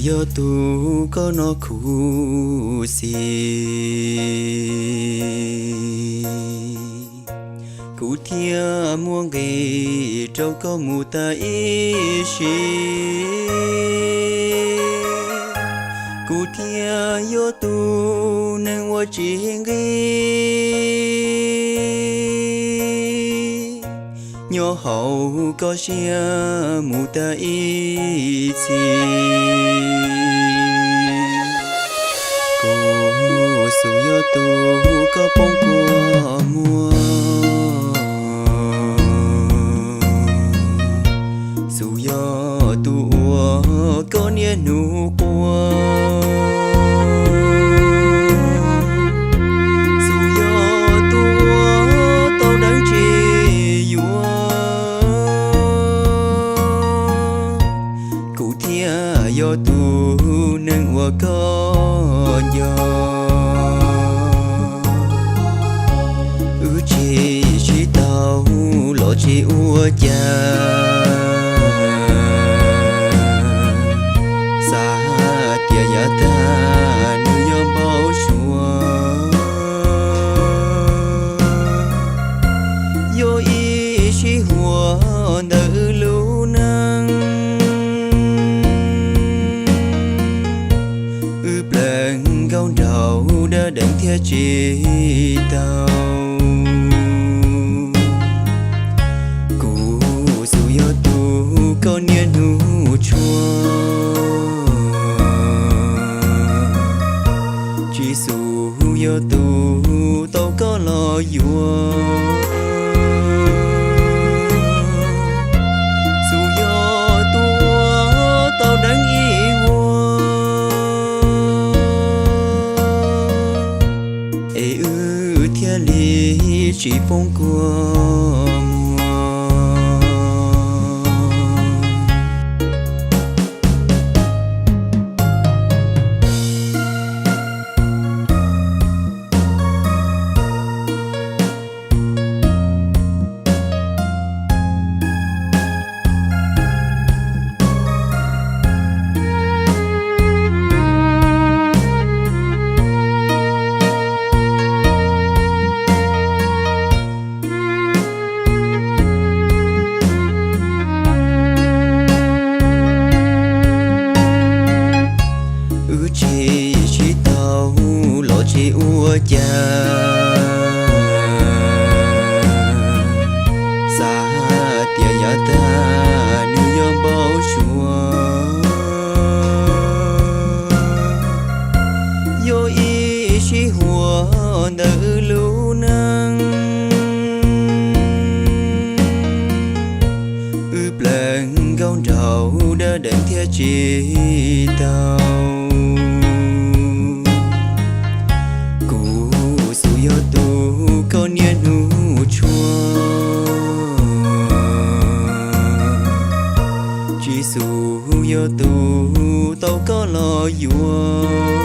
Yog tus koj noj khuv xim, kuv thiaj muaj nqis rau koj mus tas ib sim. Kuv thiaj yog tus neeg uas tsis nqis, nyob hauv koj siab mus tas ib txhis. Kuv xub yog tus koj poob kua muag, xub yog tus uas koj niaj hnub quaj, xub yog tus uas tau deev tsis yuav. Kuv thiaj yog tus neeg uas koj nco. Wb tsis sib tau los tsis ua cas, xav tias yav tag nws yuav npau suav. Yog ib sij huam ntawm wb lub neej, wb pleev nkauj nraug dab deev thiaj tsis tau. Kuv xub yog tus koj niaj hnub tshua, tsis xub yog tus tau koj los yuav, xub yog tus uas tau deev ib vuag, es wb thiaj li tsis poob kua muag. Wb tsis sib tau los tsis ua cas, xav tias yav tag nws yuav npau suav. Yog ib sij huam ntawm wb lub neej, wb pleev nkauj nraug dab deev thiaj tsis tau. Kuv xub yog tus koj niaj hnub tshua, tsis xub yog tus tau koj los yuav,